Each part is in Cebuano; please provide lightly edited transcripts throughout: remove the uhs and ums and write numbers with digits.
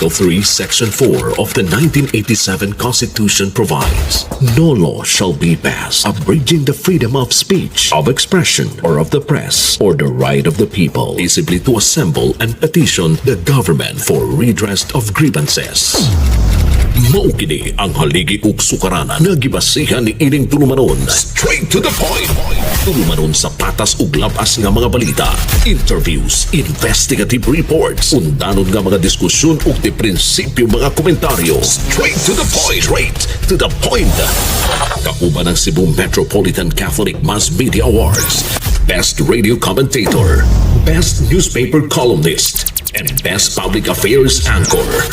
Article 3, Section 4 of the 1987 Constitution provides, "No law shall be passed abridging the freedom of speech, of expression, or of the press, or the right of the people peaceably to assemble and petition the government for redress of grievances." Mao kini ang haligi ug sukaranan nga gibasihan ni ining tulumanon. Straight to the point. Tulumanon sa patas ug labas nga mga balita, interviews, investigative reports, undanon nga mga diskusyon ug di prinsipyo mga komentaryo. Straight to the point. Straight to the point. Kauban ang Cebu Metropolitan Catholic Mass Media Awards, Best Radio Commentator, Best Newspaper Columnist, and Best Public Affairs Anchor.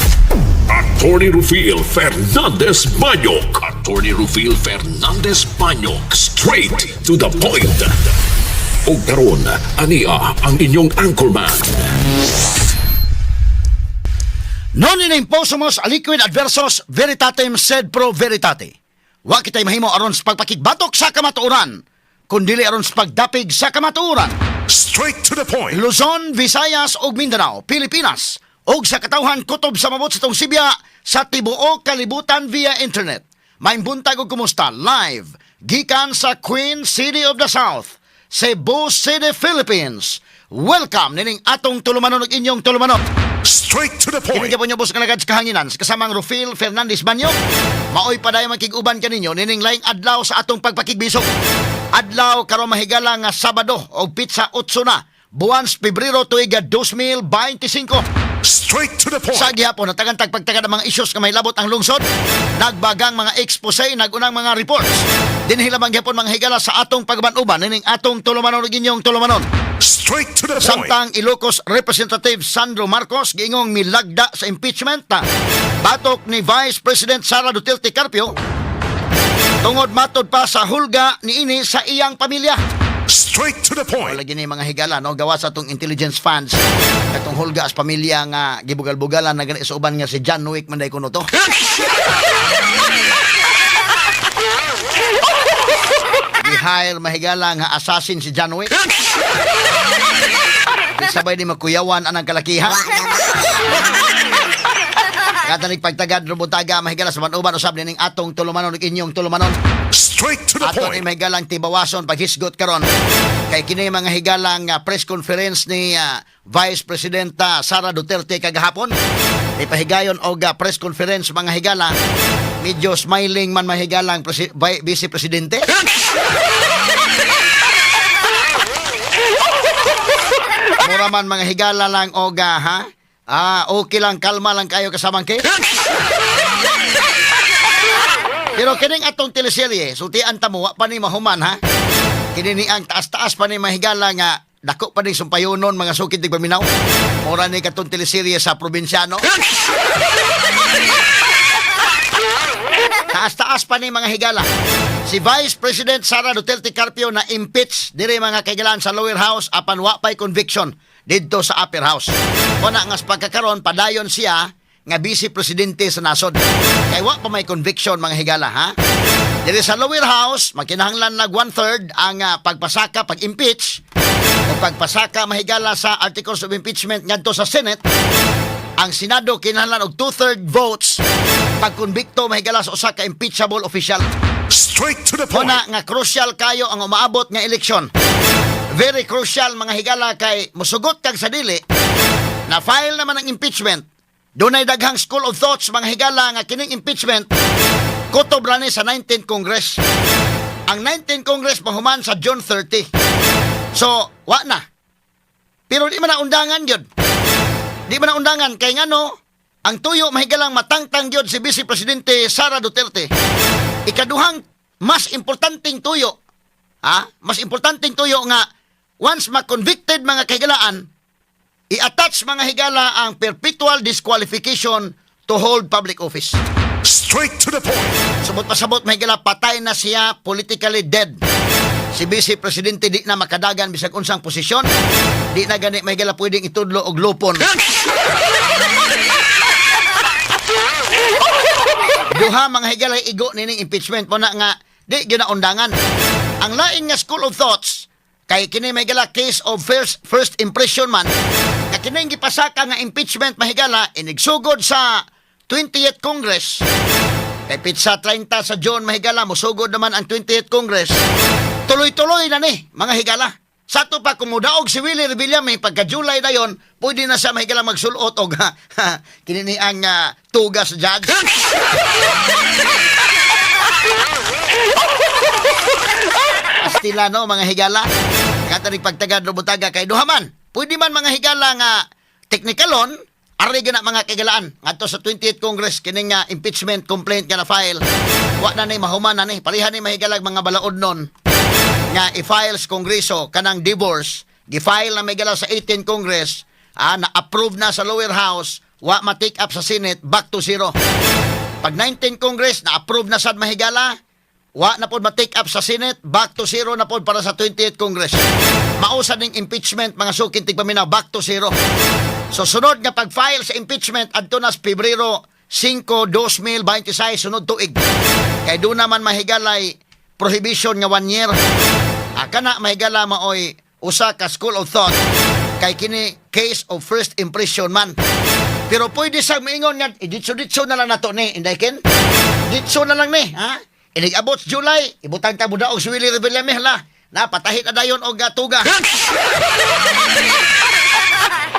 Attorney Rufil Fernandez Banyok. Attorney Rufil Fernandez Banyok. Straight to the point. Ug karon, ania ang inyong anchorman. Non in imposumus aliquid adversus veritatem sed pro veritate. Wa kitay mahimo aron sa pagpakigbatok sa kamatuoran, kundili aron sa pagdapig sa kamatuoran. Straight to the point. Luzon, Visayas ug Mindanao, Pilipinas, ug sa katawhan kutob sa mabot sa atong sibya sa tibuok kalibutan via internet. Maayong buntag ug kumusta live gikan sa Queen City of the South, Cebu City, Philippines. Welcome nining atong tulumanon ug inyong tulumanon. Straight to the Kini point. gyapon niyo boss nga sa kahanginan sa kasamang Rufil Fernandez Banyo. Maoy padayon makig-uban kaninyo nining laing adlaw sa atong pagpakigbisog. Adlaw karon, mahigala, nga Sabado og petsa 8 na buwan sa Pebrero tuig 2025. Straight to the point. Sa gihapon, natagan tag pagtagad ang mga isyus nga may labot ang lungsod, nagbagang mga expose, nagunang mga reports. Dinhi lamang gihapon, mga higala, sa atong pagban-uban nining atong tulumanon ug inyong tulumanon. Straight to the point. Samtang Ilocos Representative Sandro Marcos giingong milagda sa impeachment ta batok ni Vice President Sara Duterte Carpio tungod matod pa sa hulga niini sa iyang pamilya. Straight to the point. Wala gini, mga higala, no, gawa sa atong intelligence fans katong hulga sa pamilya nga gibugal-bugalan na gani sa uban nga si John Wick man day kuno to. Gi-hire, mahigala, nga assassin si John Wick. Di sabay ni makuyawan anang kalakihan. Katanig pagtagad rubuntaga, mahigala, sa uban usab nining atong tulumanon ug inyong tulumanon. Straight to the Ato ni point. mahigalang tibawason paghisgot karon kay kini, mga higalang, press conference ni Vice Presidenta Sara Duterte kagahapon. Ipahigayon og press conference, mga higala, medyo smiling man, mahigalang Vice Presidente. Mura man, mga higala, lang og ha? Ah, okay lang, kalma lang kayo kasamang kay. Pero kining atong teleserye, sultian ta mo, wa pa ni mahuman, ha. Kini ni ang taas-taas pa ni, mahigala, nga dako pa ni sumpayonon, mga sukid tig paminaw. Mura ni katong teleserye sa probinsyano. Taas-taas pa ni, mga higala. Si Vice President Sara Duterte Carpio na impeach dire, mga kaigalan, sa lower house apan wa pay conviction didto sa upper house. Kuna nga sa pagkakaron padayon siya nga vice presidente sa nasod. Kay wa pa may conviction, mga higala, ha. Dire sa lower house makinahanglan nag one-third ang pagpasaka, pag-impeach o pagpasaka, mahigala, sa articles of impeachment ngadto sa Senate. Ang Senado kinahanglan og two-third votes pagkonbikto, mahigala, sa usa ka impeachable official. Straight to the point. Kuna nga crucial kayo ang umaabot nga eleksyon. Very crucial, mga higala, kay musugot kag sa dili na file naman ang impeachment. Dunay daghang school of thoughts, mga higala, nga kining impeachment kutob ra ni sa 19th Congress. Ang 19th Congress mahuman sa June 30. So, wa na. Pero di man na undangan gyud. Di man na undangan kay ngano ang tuyo, mahigalang, matangtang gyud si Vice Presidente Sara Duterte. Ikaduhang mas importanteng tuyo, ha? Mas importanteng tuyo nga once ma-convicted, mga kahigalaan, i-attach, mga higala, ang perpetual disqualification to hold public office. Straight to the point. Sumot pasabot, mahigala, patay na siya, politically dead. Si Vice Presidente di na makadagan bisag unsang posisyon. Di na gani, mahigala, pwedeng itudlo og lupon. Duha, mga higala, igo nining impeachment mo na nga di ginaundangan. Ang lain nga school of thoughts kay kini, mahigala, case of first impression man nga Nga kining gipasaka nga impeachment, mahigala, inigsugod sa 20th Congress. Kay petsa 30 sa June, mahigala, musugod naman ang 20th Congress. Tuloy-tuloy na ni, mga higala. Sa ato pa, kung mudaog si Willie Revillame, pagka July na yon, pwede na siya, mahigala, magsulot og kini ang tuga sa judge. Astila no, mga higala. Katanig pagtagad robutaga kay duha man. Pwede man, mga higala, nga teknikalon, ari na mga kagilaan. Ngadto sa 28th Congress kining nga impeachment complaint nga na file. Wa na ni mahuman na ni. Pareha ni, mahigalag, mga balaod nun nga i-file sa Kongreso kanang divorce, gi-file na may sa 18 Congress, na-approve na sa lower house, wa ma-take up sa Senate, back to zero. Pag 19 Congress, na-approve na sad, mahigala, wa na pod ma-take up sa Senate, back to zero na pod para sa 28th Congress. Mao sad ning impeachment, mga suking tigpaminaw, back to zero. So sunod nga pag-file sa impeachment adto na sa Pebrero 5, 2026, sunod tuig. Kay doon naman, mahigalay, prohibition nga one year. Kana, mahigala, maoy usa ka school of thought kay kini case of first impression man. Pero pwede sa maingon nga iditso-ditso na lang nato ni, inday ken. Ditso na lang ni, ha? Inig abot sa July, ibutang ta budaog si Willie Revillame la. Na patahit na dayon og tuga.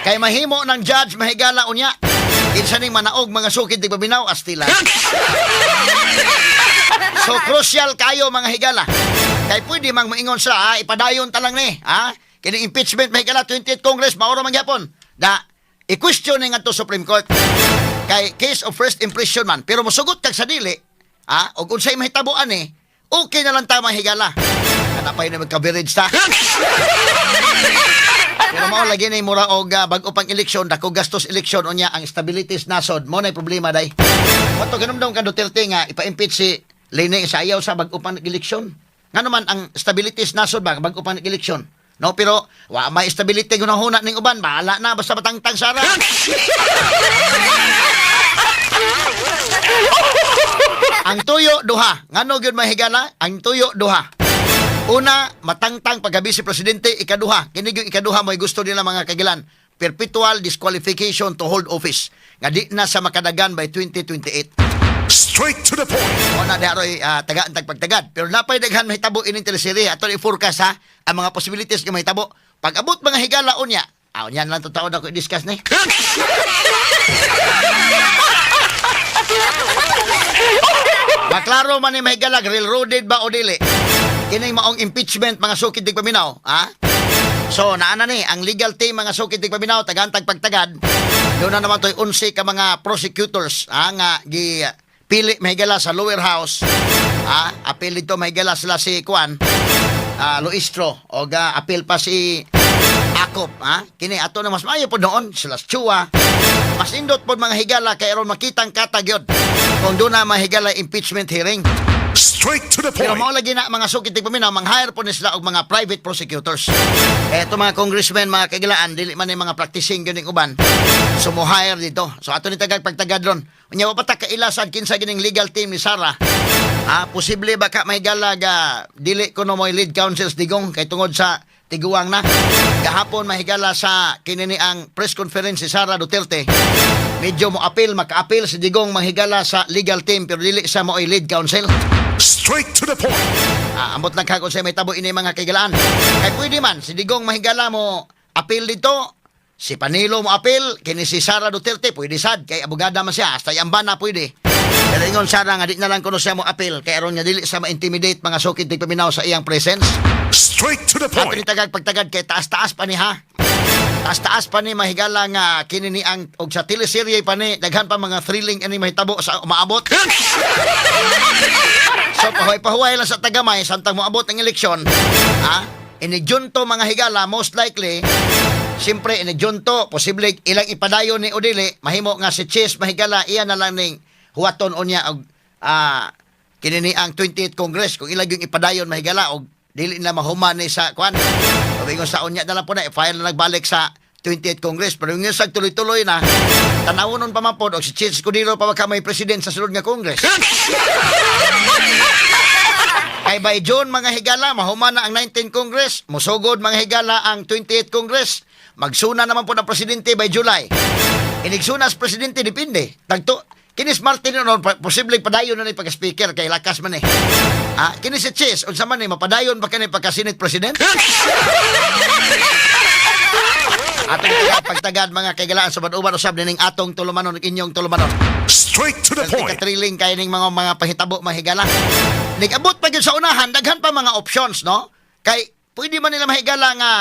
Kay mahimo ng judge, mahigala, unya. Kinsa ning manaog, mga sukid tigpaminaw, astila. So crucial kayo, mga higala. Kay pwede mang maingon sila, ha, ipadayon ta lang ni, ha? Kini impeachment, mahigala, 28th Congress maura man gyapon. Da i-question ni ngadto Supreme Court. Kay case of first impression man. Pero mosugot kag sa dili, ha? Og unsay mahitabuan ni, okay na lang ta, mga higala. Kana pa yun magka-coverage ta. Pero mao lagi ni mura og bag-o pang eleksyon, dako gastos eleksyon, unya ang stability sa nasod, mo na problema day. Wato ganumdum kan Duterte nga ipa-impeach si Leni sa ayaw sa bag-o pang eleksyon. Ngano man ang stability sa nasod ba bag-o pang eleksyon? No, pero wa may stability gunahuna ning uban, bahala na basta matangtang Sara. Ang tuyo duha. Ngano gyud, mahigala? Ang tuyo duha. Una, matangtang pagka-vice presidente. Ikaduha, kini gyud ikaduha may gusto nila, mga kagilan. Perpetual disqualification to hold office. Nga di na sa makadagan by 2028. Straight to the point. O na daroy tagaan tag pagtagad. Pero napay daghan mahitabo ining teleserye. Ato i-forecast ha ang mga possibilities nga mahitabo. Pag abot, mga higala, unya. Ah, unya na lang totoo na ko i-discuss ni. Maklaro man ni, mahigala, railroaded ba o dili? Kining maong impeachment, mga sukid tigpaminaw, ha? So, naana ni, ang legal team, mga sukid tigpaminaw, tagantag pagtagad. Doon na naman to'y 11 ka mga prosecutors, ha, nga gi pili, mahigala, sa lower house. Ha, apil dito, mahigala, sila si Kuan, Luistro, o ga apil pa si Acop, ha? Kini ato na mas maayo pod noon sila Chua. Mas indot pod, mga higala, kay aron makitang katag yun kung doon na mahigala impeachment hearing. Straight to the Pero point. mao lagi na, mga sukit tigpaminaw, mang-hire po ni sila og mga private prosecutors. Eto mga congressmen, mga kagilaan, dili man ni mga practicing gyud ning uban. So mo hire dito. So ato ni tagag pagtagad ron. Unya wa pa ta kaila sad kinsa gining legal team ni Sara. Posible ba ka mahigala ga dili kuno mo lead counsels Digong kay tungod sa tiguang na. Gahapon, mahigala, sa kinini ang press conference si Sara Duterte. Medyo mo appeal, maka-appeal si Digong, mahigala, sa legal team pero dili sa mo lead counsel. Straight to the point. Ambot lang kag unsay mahitabo ini, mga kagilaan. Kay pwede man si Digong, mahigala, mo appeal dito, si Panelo mo appeal, kini si Sara Duterte pwede sad kay abogada man siya, hasta iamba na pwede. Pero ingon Sara nga di na lang kuno siya mo appeal kay aron nga dili sa ma-intimidate, mga sukid tigpaminaw, sa iyang presence. Straight to the Ato point. ni tagag pagtagad kay taas-taas pa ni ha. Taas-taas pa ni, mahigala, nga kini ni ang og sa teleserye pa ni daghan pa mga thrilling ani mahitabo sa umaabot. So pahuway-pahuway lang sa tagamay samtang moabot ang eleksyon. Ha? Inijunto, mga higala, most likely. Siyempre, inijunto, posible ilang ipadayon ni Odili, mahimo nga si Chiz, mahigala, iya na lang ning huwaton unya og kini ni ang 28th Congress kung ilang yung ipadayon, mahigala, og dili na mahuman ni sa kwan. Sabi sa unya na lang po na i-file na nagbalik sa 28th Congress. Pero yung sa tuloy-tuloy na, tanawon nun pa man pod, og si Chiz Escudero pa baka may president sa sunod nga Congress. Kay by June, mga higala, mahuman na ang 19 Congress, musugod, mga higala, ang 28th Congress. Magsuna naman po ng presidente by July. Inigsuna sa presidente, depende. Tagto, kinis Martin noon, posibleng padayon na ni pagka-speaker kay lakas man eh. Ah, kini si Chis, unsa man eh, mapadayon ba kani pagka-Senate President? Atong tagad, pagtagad, mga kaigalaan, sa uban usab nining atong tulumanon ug inyong tulumanon. Straight to the point. Katriling kay ning mga pahitabo, mahigala. Nigabot pa gyud sa unahan, daghan pa mga options, no? Kay pwede man nila, mahigala, nga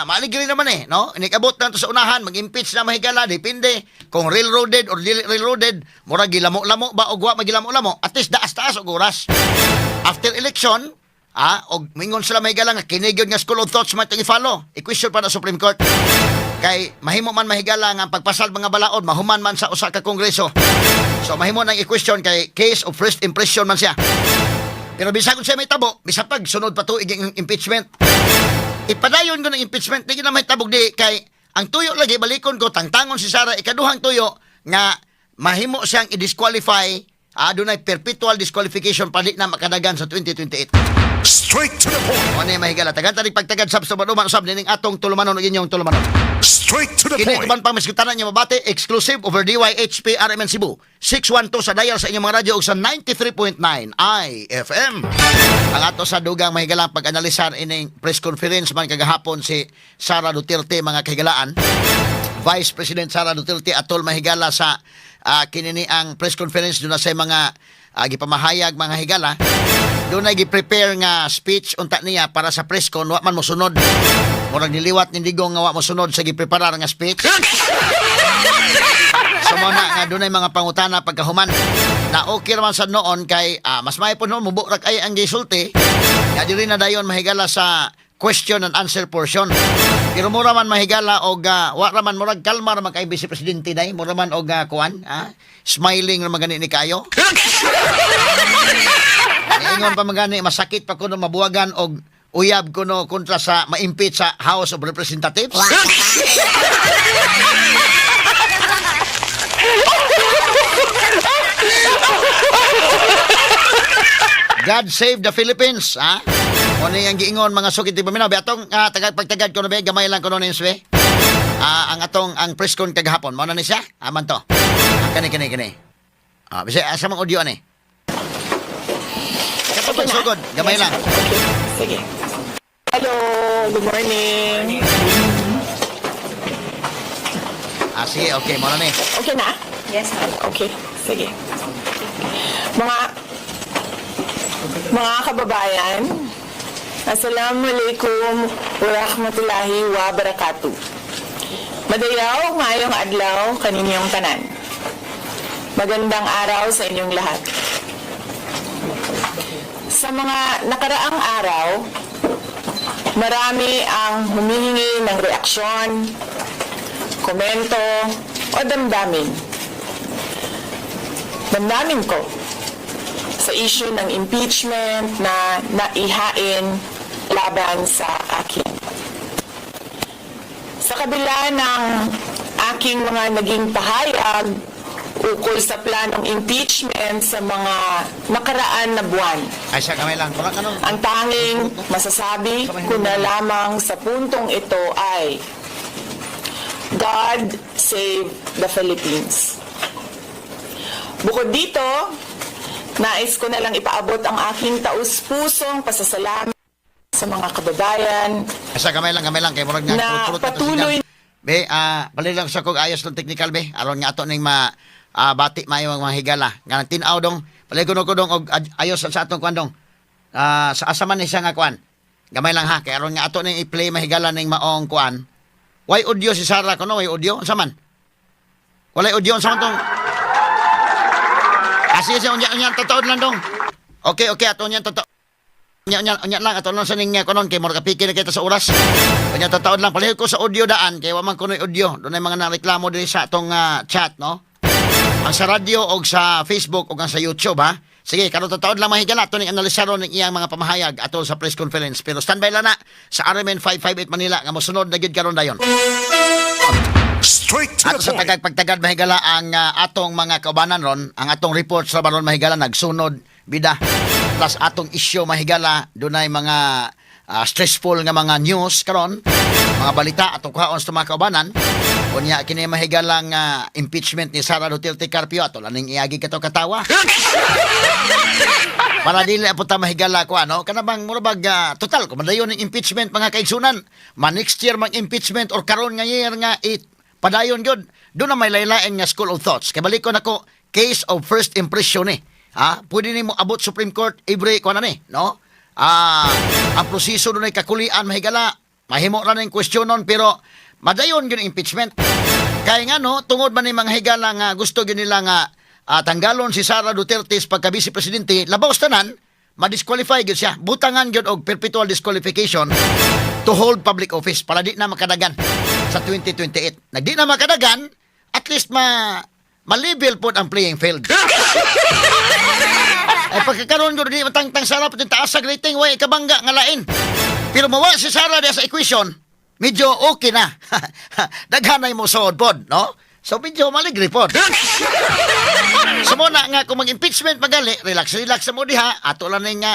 maaligri naman eh, no? Nigabot na to sa unahan, mag-impeach na, mahigala, depende kung railroaded or dili railroaded, mura gilamo-lamo ba og wa magilamo-lamo, at least daas-taas og oras. After election, og mingon sila, mahigala, nga kini gyud nga school of thoughts man itong i-follow. I-question pa na Supreme Court. Kay mahimo man, mahigala, nga ang pagpasal mga balaod mahuman man sa usa ka kongreso. So mahimo nang i-question kay case of first impression man siya. Pero bisag siya may tabo, bisag pag sunod pa tuig ang impeachment. Ipadayon ko ng impeachment, di na may tabog di kay ang tuyo lagi balikon ko tangtangon si Sara. Ikaduhang tuyo nga mahimo siyang i-disqualify, dunay perpetual disqualification pa di na makadagan sa 2028. Straight to the point. Mo ni, mahigala, tagan tanig pagtagad sab sa baduman usab nining atong tulumanon ug inyong tulumanon. Straight to the Kini point. uban pang maskutanan niyo mabati exclusive over DYHP RMN Cebu. 612 sa dial sa inyong mga radyo ug sa 93.9 IFM. Ang ato sa dugang, mahigalang, pag-analisar ining press conference man kagahapon si Sara Duterte, mga kahigalaan. Vice President Sara Duterte atol, mahigala, sa kinini ang press conference, doon na sa mga gipamahayag, mga higala. Doon ay gi-prepare nga speech unta niya para sa press con, wa man mosunod. Murag niliwat ni Digong nga wa mosunod sa gipreparar nga speech. So mo na nga dunay mga pangutana pagkahuman. Na okay raman sa noon kay mas may po noon mubo ra kay ang gisulti. Nga diri na dayon, mahigala, sa question and answer portion. Pero mura man, mahigala, og wa ra man, murag kalma ra man kay Vice Presidente day, mura man og kuan, smiling ra man gani ni kayo. Ingon pa man gani, masakit pa kuno mabuwagan og uyab kuno kontra sa ma-impeach sa House of Representatives. God save the Philippines, ha? O ni ang giingon, mga sukit di paminaw. Be, atong tagad pagtagad ko na be, gamay lang ko no be. Ang atong ang press con kagahapon, mao na ni siya? Aman to. Kani kani kani. Bisa asa mang audio ani? Kapag pagsugod, gamay lang. Okay, sige. Hello, good morning. Sige, okay, mao na ni. Okay na? Yes, ma'am. Okay, sige. Mga kababayan, Assalamualaikum warahmatullahi wabarakatuh. Madayaw, maayong adlaw kaninyong tanan. Magandang araw sa inyong lahat. Sa mga nakaraang araw, marami ang humihingi ng reaksyon, komento, o damdamin ko sa issue ng impeachment na naihain laban sa akin. Sa kabila ng aking mga naging pahayag ukol sa planong impeachment sa mga nakaraan na buwan, Ay siya, gamay lang. Wala ka. Ang tanging masasabi ko na lamang sa puntong ito ay God save the Philippines. Bukod dito, nais ko na lang ipaabot ang aking taus-pusong pasasalamat sa mga kababayan Ay siya, gamay lang, gamay lang kay murag nga na kurot-kurot na to patuloy signal. Be, bali lang sa kog ayos ng technical be. Aron nga ato ning ma bati maayo ang mga higala. Nga nang tin-aw dong, bali kuno ko dong og ayos sa atong kuan dong. Sa asa man ni siya nga kuan. Gamay lang ha, kay aron nga ato ning i-play, mahigala, ning maong kuan. Way audio si Sara kuno, way audio unsa man? Walay audio, unsa man tong? Sige, sige, unya, unya, totoo lang dong. Okay, ato unya, totoo. Unya, unya, unya lang, ato lang sa ning kunon, kay murag kapiki na kita sa oras. Unya, tataod lang, palihog ko sa audio daan, kay wa man kuno'y audio. Doon ay mga nareklamo diri sa atong chat, no? Ang sa radyo og sa Facebook og ang sa YouTube, ha? Sige, karon tataod lang, mahigala, ato ning analisar ning iyang mga pamahayag atol sa press conference. Pero standby lang na sa RMN 558 Manila nga mosunod na gyud karon dayon. Straight to Ato the sa point. tagag pagtagad, mahigala, ang atong mga kaubanan ron, ang atong report sa baron, mahigala, nagsunod bida. Plus atong isyu, mahigala, dunay mga stressful nga mga news karon, mga balita atong kuhaon sa mga kaubanan. Unya kini mahigalang impeachment ni Sara Duterte Carpio, ato lang ning iagi kato katawa. Para dili po ta mahigala ko ano, kana bang mura bag total kung madayon ning impeachment, mga kaigsunan, ma next year mag impeachment or karon nga year nga it padayon gyud, do na may laylain nga school of thoughts. Kay balik ko nako, case of first impression eh. Ha? Pwede nimo abot Supreme Court every kuan na ni, no? Ang proseso dunay kakulian, mahigala, mahimo ra ning questionon, pero madayon gyud ang impeachment. Kay nga no, tungod man ni, mga higala, nga gusto gyud nila nga tanggalon si Sara Duterte sa pagka vice presidente, labaw sa tanan, ma-disqualify gyud siya. Butangan gyud og perpetual disqualification to hold public office para di na makadagan sa 2028. Nag di na makadagan, at least ma ma-level pod ang playing field. Ay pagkakaroon ko di matangtang Sara pati taas sa rating, way kabangga nga lain. Pero mawa si Sara diya sa equation, medyo okay na. Daghan na mo suod pod, no? So medyo maligri pod. So mo na nga kung mag-impeachment magali, relax relax sa mo diha, ato lang na nga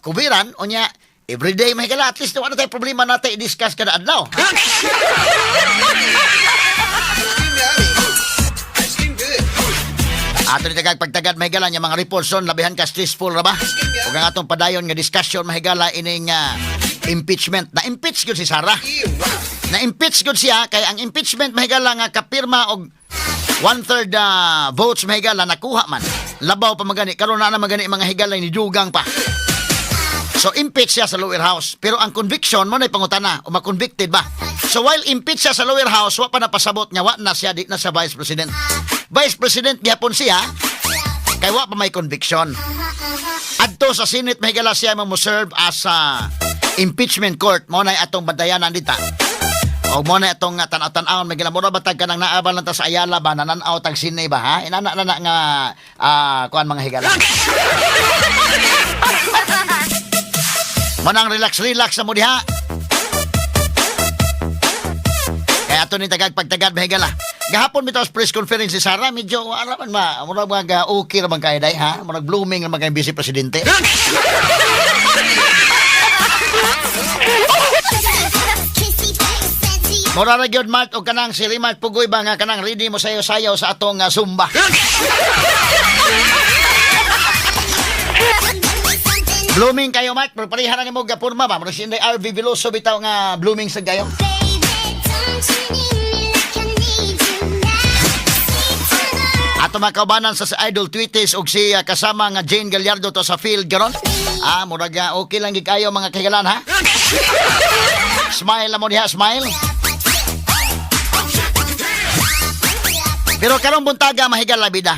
kubiran unya everyday, mahigala, at least wala na tayo problema natin i-discuss kada adlaw. Ha? Ato ni tagag pagtagad, mahigala, nya mga reports on labihan ka stressful ra ba? Ug ang atong padayon nga discussion, mahigala, ining impeachment. Na impeach gyud si Sara. Na impeach gyud siya kay ang impeachment, mahigala, nga kapirma og one-third votes, mahigala, nakuha man. Labaw pa magani karon na na magani, mga higala, ni dugang pa. So impeach siya sa lower house. Pero ang conviction mo na pangutana o ma-convicted ba? So while impeach siya sa lower house, wa pa napasabot niya, wa na siya, di na siya vice president. Vice president gihapon siya, kay wa pa may conviction. Adto sa Senate, mahigala, siya mo serve as impeachment court. Mo na atong bantayanan dita. O mo na itong tanaw-tanawon, may mura ba tag kanang naabal lang ta sa Ayala ba, nananaw tag sine ba, ha? Inana na na nga kuan, mga higala. Manang relax relax sa mo diha. Kaya ato ni tagag pagtagad, mahigala. Gahapon bitaw sa press conference si Sara, medyo ara man ma, murag mga okay ra man kay day, ha. Murag blooming ra man kay vice presidente. Mura ra gyud Mart og kanang si Rimart Pugoy ba nga kanang ready mo sayo-sayaw sa atong Zumba. Blooming kayo, Mart, pero pareha na nimo gapurma ba? Murag si Inday RV Veloso bitaw nga blooming sa kayo. Ato mga kaubanan sa Idol Tweeties og si kasama nga Jane Gallardo to sa field karon. Murag okay lang gid kayo, mga kahigalan, ha. Smile na mo diha, smile. Pero karong buntaga, mahigala, bida.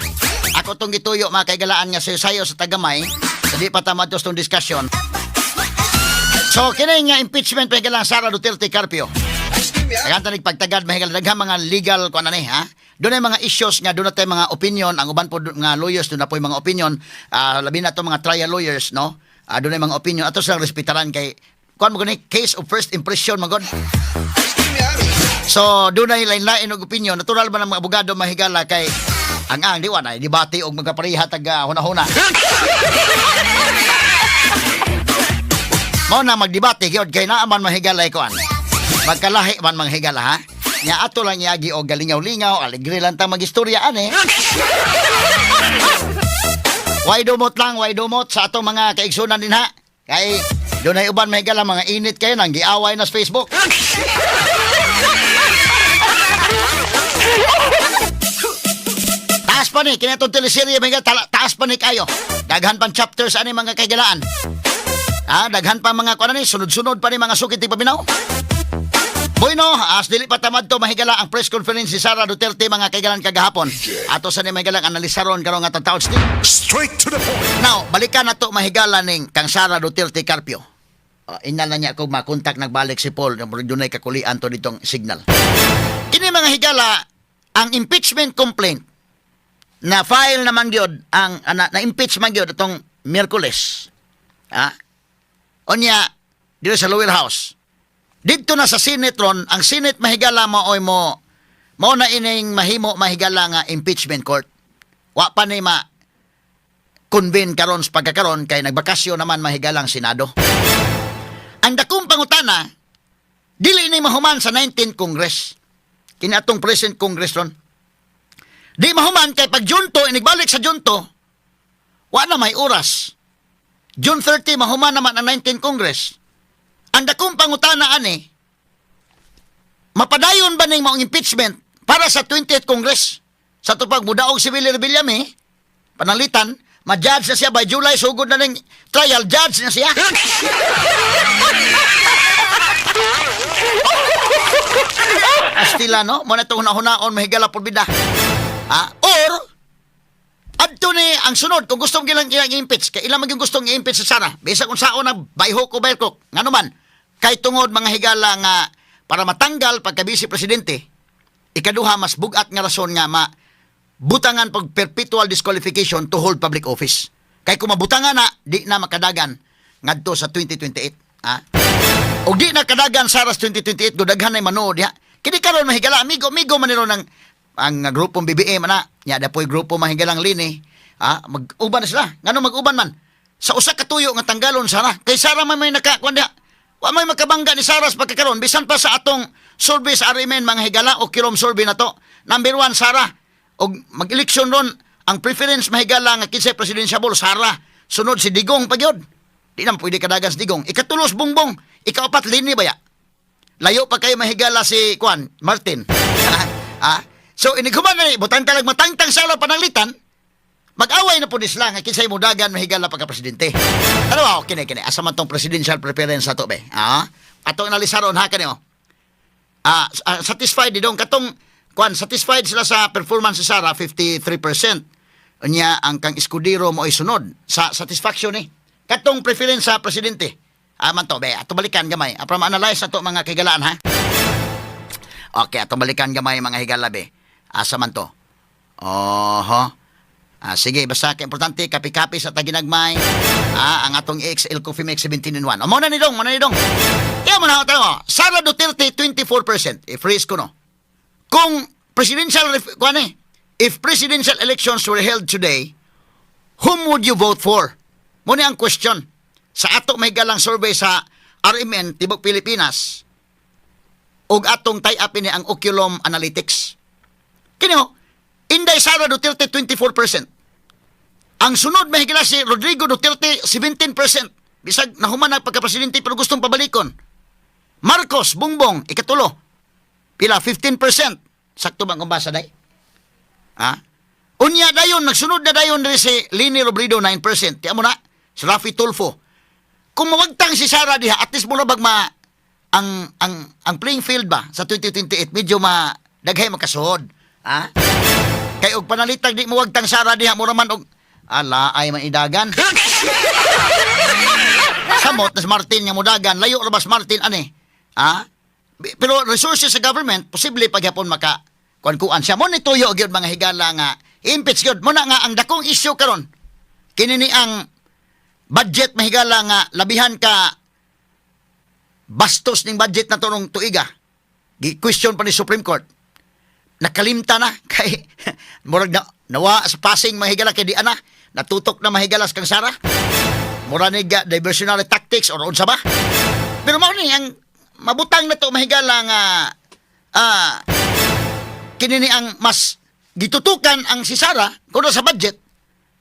Ako tong gituyo, mga kahigalaan, nga sayo sa tagamay. Sa di pa tama tong discussion. So kini nga impeachment, mahigala, Sara Duterte Carpio. Kaya tanig pagtagad, mahigala, daghang mga legal kuan na ni, ha. Doon ay mga issues nga doon na tayo mga opinion, ang uban po nga lawyers doon na po yung mga opinion, labi na to mga trial lawyers, no? Doon ay mga opinion ato silang respetaran kay kuan mo gani, case of first impression magod. So doon ay lain-lain og opinion. Natural ba ng mga abogado, mahigala, kay ang di wa na debate og magkapareha tag huna-huna. Mao na magdebate gyud kay naa man, mahigala, kuan. Magkalahi man, mga higala, ha. Nya ato lang yagi og galingaw-lingaw, alegre lang ta magistorya ani. Way dumot lang, way dumot sa atong mga kaigsunan din ha. Kay dunay uban, mahigala, mga init kayo nang giaway na sa Facebook. Taas pa ni kini itong teleserye, mga taas pa ni kayo. Daghan pang chapters ani, mga kaigalaan. Daghan pa mga kuan ani, sunod-sunod pa ni mga sukit paminaw. Bueno, as dili pa tamad to, mahigala, ang press conference si Sara Duterte, mga kaigalan, kagahapon. Ato sa ni mahigalang analisaron karon nga tatawag. Straight to the point. Now, balikan na to, mahigala, ning kang Sara Duterte Carpio. Inal na niya kung makontak nagbalik si Paul, dunay kakulian to ditong signal. Kini, mga higala, ang impeachment complaint na file naman gyud ang na impeach man gyud atong Miyerkules. Ha? Unya dito sa lower house. Didto na sa Senate ron, ang Senate, mahigala, maoy mo mao na ining mahimo, mahigala, nga impeachment court. Wa pa ni ma convene karon sa pagkakaron kay nagbakasyon naman, mahigalang, Senado. Ang dakong pangutana, dili ni mahuman sa 19 Congress. Kini atong present Congress ron. Di mahuman kay pag June 2, inigbalik sa June 2, wa na may oras. June 30, mahuman naman ang 19 Congress. Ang dakong pangutana ani, mapadayon ba ning maong impeachment para sa 20th Congress? Sa tupag mudaog si Willie Revillame, pananglitan, ma-judge na siya by July, sugod na ning trial, judge na siya. Astila, no? Muna itong hunaon, mahigala por bida. Ah, or, adto ni ang sunod, kung gustong gilang ilang impeach, kay ilang maging gustong i-impeach sa Sara, bisag kung saon na by hook o by crook, ngano man, kay tungod mga higala nga para matanggal pagka vice presidente, ikaduha mas bugat nga rason nga ma butangan pag perpetual disqualification to hold public office. Kay kung mabutangan na, di na makadagan ngadto sa 2028. Ha? Og di na kadagan sa Aras 2028, go daghan ay manood diha. Kini karon mahigala amigo amigo man nilo ng ang grupong BBM ana, nya dapoy grupo mahigalang lini. Ah, mag-uban na sila. Ngano mag-uban man? Sa usa ka tuyo nga tanggalon Sara. Kay Sara man may nakakuan diha. Wa may makabangga ni Sara sa pagkakaron bisan pa sa atong survey sa RMN mga higala o Kirom survey na to. Number 1 Sara. Og mag-eleksyon ron ang preference mahigala nga kinsay presidential Sara. Sunod si Digong pa gyud. Di na pwede kadagan si Digong. Ikatulos Bongbong, ikaapat Leni baya. Layo pa kayo mahigala si Juan Martin. Ah? So inighuman na ni butan talag matangtang sala pananglitan. Mag-away na po ni sila nga kinsay mudagan mahigala pagka presidente. Ano ba? Kini kini asa man tong presidential preference ato be? Ah? Atong analisaron ha kani oh. Ah, satisfied di dong katong kuan satisfied sila sa performance si Sara 53%. Unya ang kang Escudero mo ay sunod sa satisfaction ni. Katong preference sa presidente. Ah, man to be, ato balikan gamay. Ah, para ma-analyze ato mga kaigalaan ha. Okay, ato balikan gamay mga higala be. Asa man to? Oho. Ah, sige, basta kay importante kapi-kapi sa taginagmay. Ah, ang atong XL Coffee Mix 17 in 1. O, muna ni dong, muna ni dong. Kaya mo na tayo. Sara Duterte 24%. I-freeze ko no. Kung presidential kuan eh, if presidential elections were held today, whom would you vote for? Muna ang question. Sa ato may galang survey sa RMN Tibok Pilipinas ug atong tie-up ini ang Oculum Analytics. Kini ho, Inday Sara Duterte 24%. Ang sunod may higala si Rodrigo Duterte 17%. Bisag nahuman ang pagka-presidente pero gustong pabalikon. Marcos Bongbong ikatulo. Pila 15%. Sakto ba ang kumbasa day? Ha? Unya dayon nagsunod na dayon diri si Leni Robredo 9%. Tiyan mo na si Raffy Tulfo. Kung mawagtang si Sara diha, at least mo na bag ma ang playing field ba sa 2028 medyo ma daghay makasuod. Ha? Kay og panalitag di mawagtang Sara diha mo man og ala ay maidagan. Samot na si Martin nga mudagan, layo ra ba si Martin ani? Ha? Pero resources sa government posible pagyapon maka kuan-kuan siya. Mo ni tuyo gyud mga higala nga impeach gyud mo na nga ang dakong issue karon. Kini ni ang budget mahigala nga labihan ka bastos ning budget na to nung tuiga. Gi-question pa ni Supreme Court. Nakalimta na kay murag na nawa sa passing mahigala kay di ana natutok na mahigalas kang Sara. Mura ni ga diversionary tactics or unsa ba? Pero mao ni ang mabutang na to mahigala nga kini ni ang mas gitutukan ang si Sara kuno sa budget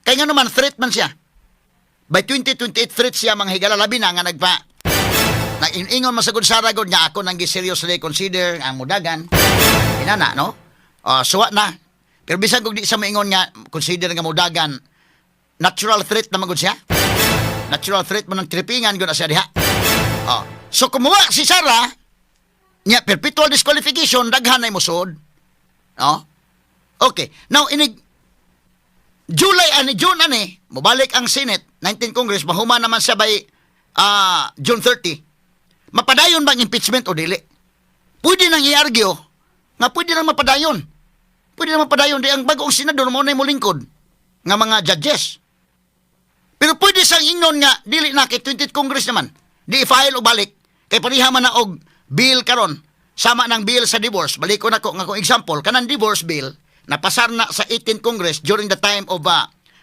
kay nga naman threat man siya. By 2028 threat siya mga higala labi na nga nagpa nag-ingon masagod Sara god nga ako nang gi-seriously consider ang mudagan. Inana no? Suwa na. Pero bisan kung di sa maingon nga consider nga mudagan, natural threat na magud siya. Natural threat mo ng tripingan gud na siya diha. Oh. So kumuha si Sara nya perpetual disqualification daghan ay mosud. No? Okay. Now inig July ani June ani mobalik ang Senate 19 Congress mahuman naman siya by June 30. Mapadayon bang impeachment o dili? Pwede nang i-argue nga pwede nang mapadayon. Pwede nang mapadayon di ang bagong senador mo na molingkod nga mga judges. Pero pwede sang ingnon nga dili na kay 20th Congress naman. Di i-file o balik kay pareha man na og bill karon sama ng bill sa divorce. Balik ko na ko nga kung example kanang divorce bill napasar na sa 18th Congress during the time of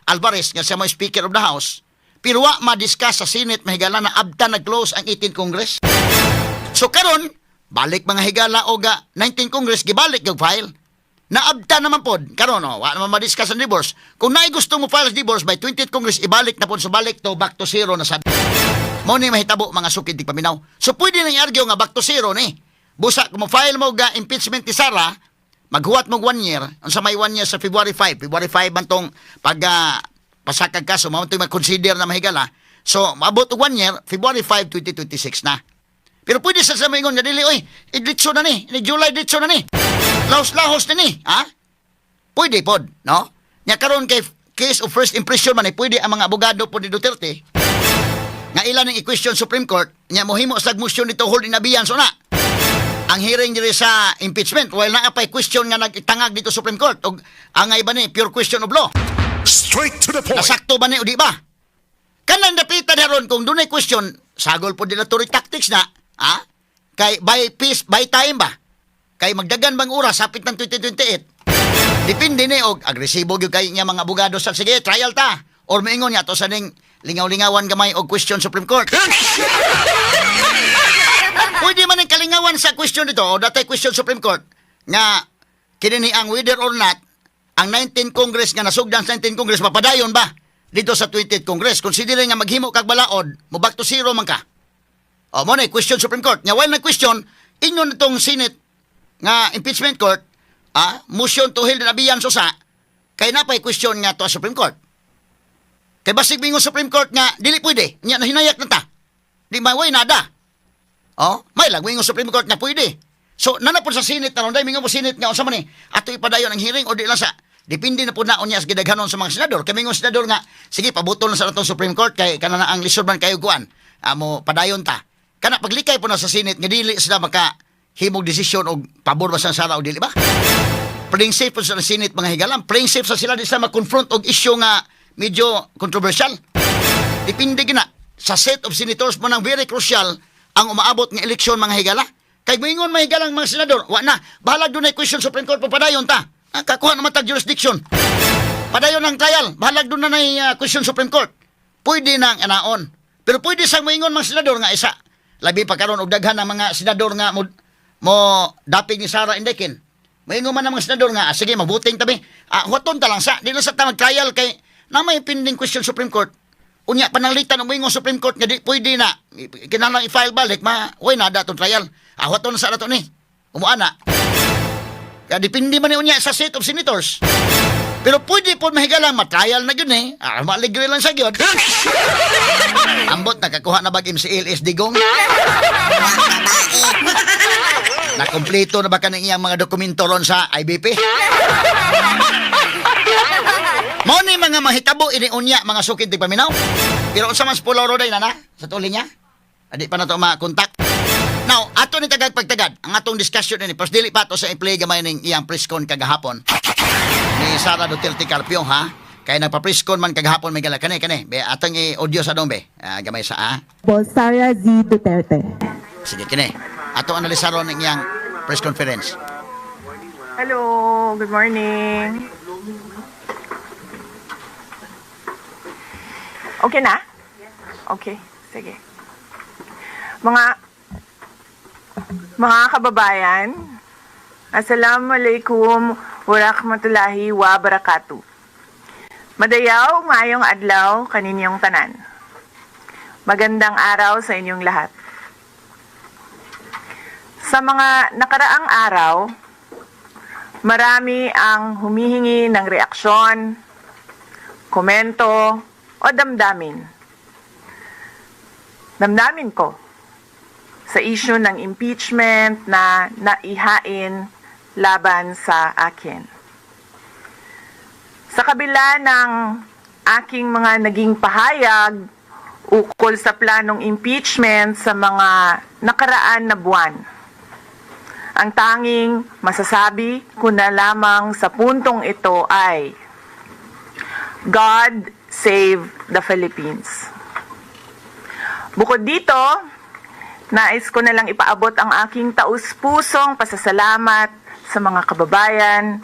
Alvarez nga siya mo Speaker of the House. Pero wa ma-discuss sa Senate, mga higala, na abta nag-close ang 18 Congress. So karon, balik, mga higala, og 19 Congress, gibalik yung file. Naabta naman pod karon, no, wa naman ma-discuss ang divorce. Kung naay gusto mo file divorce by 20th Congress, ibalik na pod sa balik to back to zero na sad. Mao ni mahitabo, mga sukid paminaw. So pwede nang i-argue nga back to zero ni. Busa kung mo file mo ga impeachment ni Sara, maghuwat mo one year, unsa may one year sa February 5? February 5 man tong pag pasakag kaso, mao to'y mag-consider na, mahigala. So maabot og one year, February 5, 2026 na. Pero pwede sa moingon nga dili oy, iditso na ni, ni July ditso na ni. Lahos-lahos na ni, ha? Pwede pod, no? Nya karon kay case of first impression man eh, pwede ang mga abogado pod ni Duterte nga ilan ang i-question Supreme Court, nya mohimo sa motion dito hold in abeyance na ang hearing diri sa impeachment while naa pay question nga nagtangag dito Supreme Court og angay ba ni pure question of law. Straight to the point. Nasakto ba ni o di ba? Kanang dapitan haron kung dunay question, sagol po dilatory tactics na, ha? Kay by peace, by time ba? Kay magdagan bang oras hapit ng 2028? Depende ni og agresibo gyud kay niya mga abogado sa sige, trial ta. Or moingon niya to sa ning lingaw-lingawan gamay og question Supreme Court. Pwede man ang kalingawan sa question dito o datay question Supreme Court nga kini ni ang whether or not ang 19 Congress nga nasugdan sa 19 Congress mapadayon ba dito sa 20th Congress, considering nga maghimo kag balaod mo back to zero man ka. O mo na question Supreme Court nya while na question ingon itong Senate nga impeachment court, motion to hold in abeyance usa kay napay question nga to sa Supreme Court, kay basig mingon Supreme Court nga dili pwede nya nahinayak na ta di may way nada. Oh, may lang moingon Supreme Court nga pwede. So, nana po sa Senate na dai mingon mo Senate nga unsa man ni ato ipadayon ang hearing o di lang sa depende na po na unya sa gidaghanon sa mga senador. Kay mingon senador nga sige, pabutol na sa atong Supreme Court kay kana na ang lisod man kayo kuan. Amo padayon ta. Kana paglikay po na sa Senate nga dili sila maka himog desisyon og pabor ba sa Sara o dili ba? Playing safe po sa Senate, mga higalam. Playing safe sa sila di sila ma-confront og issue nga medyo controversial. Depende gina sa set of senators mo nang very crucial ang umaabot ng eleksyon, mga higala. Kay moingon mga higalang mga senador, wa na, bahalag dunay question Supreme Court, padayon ta. Ah, kakuha naman tag jurisdiction. Padayon ang trial, bahalag dun na nay question Supreme Court. Pwede nang anaon. Pero pwede sang moingon mga senador nga isa. Labi pa karon og daghan ng mga senador nga mo dapig ni Sara Indekin. Moingon man ang mga senador nga, ah, sige, mabuting tabi. Ah, huwaton ta lang sa, di na sa ta mag-trial kay na may pending question Supreme Court. Unya pananglitan ang moingon Supreme Court nga di pwede na kinahanglan i-file balik ma way na tong trial. Ah, huwaton na sa nato ni. Umuana. Kaya depende man ni unya sa set of senators. Pero pwede po mahigala, matrial na yun eh. Ah, maligre lang sa gyud. Ambot, nakakuha na bag MCLS digong? Nakompleto na ba kaning iyang mga dokumento ron sa IBP? Mao ni mga mahitabo ini unya, mga sukid di paminaw. Pero unsa man sa Puloro day nana sa tuli niya? Adi pa na to makontak. Now, ato ni tagag pagtagad ang atong discussion ini pas dili pa to sa i-play gamay ning iyang press con kagahapon ni Sara Duterte Carpio, ha. Kay nagpa-press con man kagahapon may gala kani kani be atong i-audio sa dong be. Ah, gamay sa ah. Po, Sara Z. Duterte. Sige kini. Ato analisaron ang iyang press conference. Hello, good morning. Okay na? Okay, sige. Mga kababayan, Assalamualaikum warahmatullahi wabarakatuh. Madayaw maayong adlaw kaninyong tanan. Magandang araw sa inyong lahat. Sa mga nakaraang araw, marami ang humihingi ng reaksyon, komento, o damdamin. Damdamin ko sa issue ng impeachment na naihain laban sa akin. Sa kabila ng aking mga naging pahayag ukol sa planong impeachment sa mga nakaraan na buwan, ang tanging masasabi ko na lamang sa puntong ito ay God save the Philippines. Bukod dito, nais ko na lang ipaabot ang aking taus-pusong pasasalamat sa mga kababayan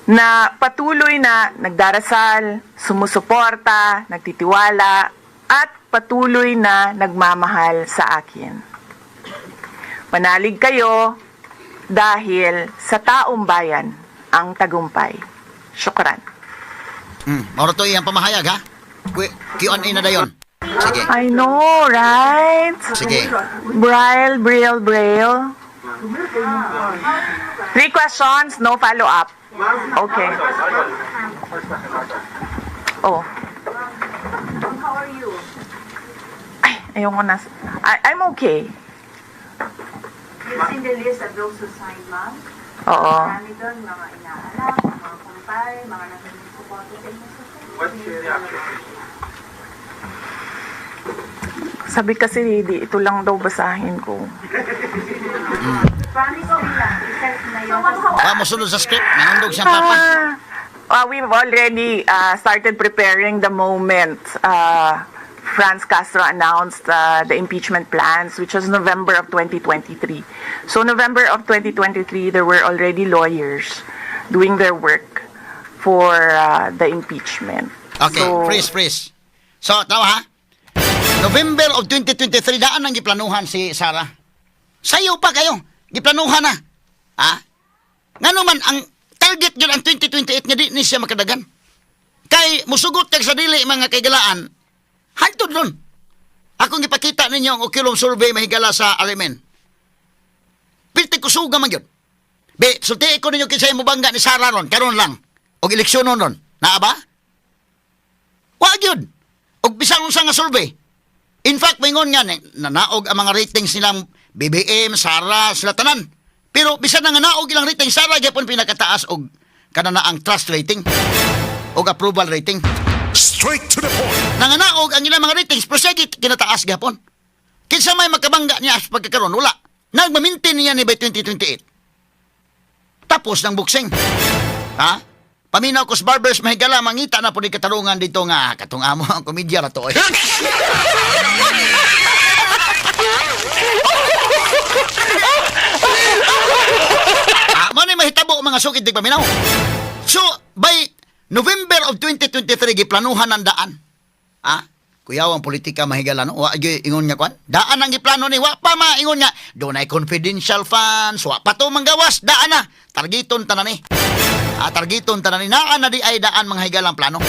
Na patuloy na nagdarasal, sumusuporta, nagtitiwala, at patuloy na nagmamahal sa akin. Manalig kayo dahil sa taong bayan ang tagumpay. Shukran. Mao to iyang pamahayag, ha? Q&A na dayon. Sige. I know, right? Sige. Braille, braille, braille. Three questions, no follow-up. Okay. Oh. How are you? Ay, ayoko na. I'm okay. You've seen the list of those who signed, ma'am? Oo. Marami doon, mga inaanak, mga kumpare, mga nagsusuporta sa inyo sa What's your reaction? Sabi kasi, di, ito lang daw basahin ko. Promise ko lang, isa na yun. Wa mo sunod sa script, nangundog siyang papa. We've already started preparing the moment France Castro announced the impeachment plans, which was November of 2023. So November of 2023, there were already lawyers doing their work for the impeachment. Okay, So, freeze, freeze. So, tawa ha? November of 2023, daan ang giplanuhan si Sara. Sayo pa kayo. Giplanuhan na. Ha? Ngano man, ang target yun ang 2028 nga di ni siya makadagan. Kay musugot kag sa dili mga kaigalaan, hantod nun. Akong ipakita ninyo ang Oculum survey mahigala sa RMN. Pilti kusuga man yun. Be, sulti ko ninyo kinsa mo bangga ni Sara ron, karon lang. Og eleksyon ron. Naa ba? Wa gyud. Og bisan unsa nga survey. In fact, maingon nga nanaog ang mga ratings nilang BBM, Sara, sila tanan. Pero bisan na nga naog ilang rating, Sara gyapon pinakataas og kanana ang trust rating og approval rating. Straight to the point. Nanganaog ang ilang mga ratings, pero siya kinataas gyapon. Kinsa may makabangga niya sa pagkakaroon, wala. Nagmamintin niya ni by 2028. Tapos ng boxing. Ha? Paminaw ko sa barbers, mahigala, mangita na po ni katarungan dito nga. Katong amo ang komedya na to. Eh. Mo ni mahitabo mga sukid di paminaw. So, by November of 2023, giplanuhan ang daan. Ah, kuyaw ang politika mahigala no. Wa gyud ingon nga kwan. Daan ang giplano ni wa pa maingon nga dunay confidential funds, wa pa to manggawas, daan na. Targeton tanan ni. Targeton tanan ni. Naa na di ay daan mga higalang plano.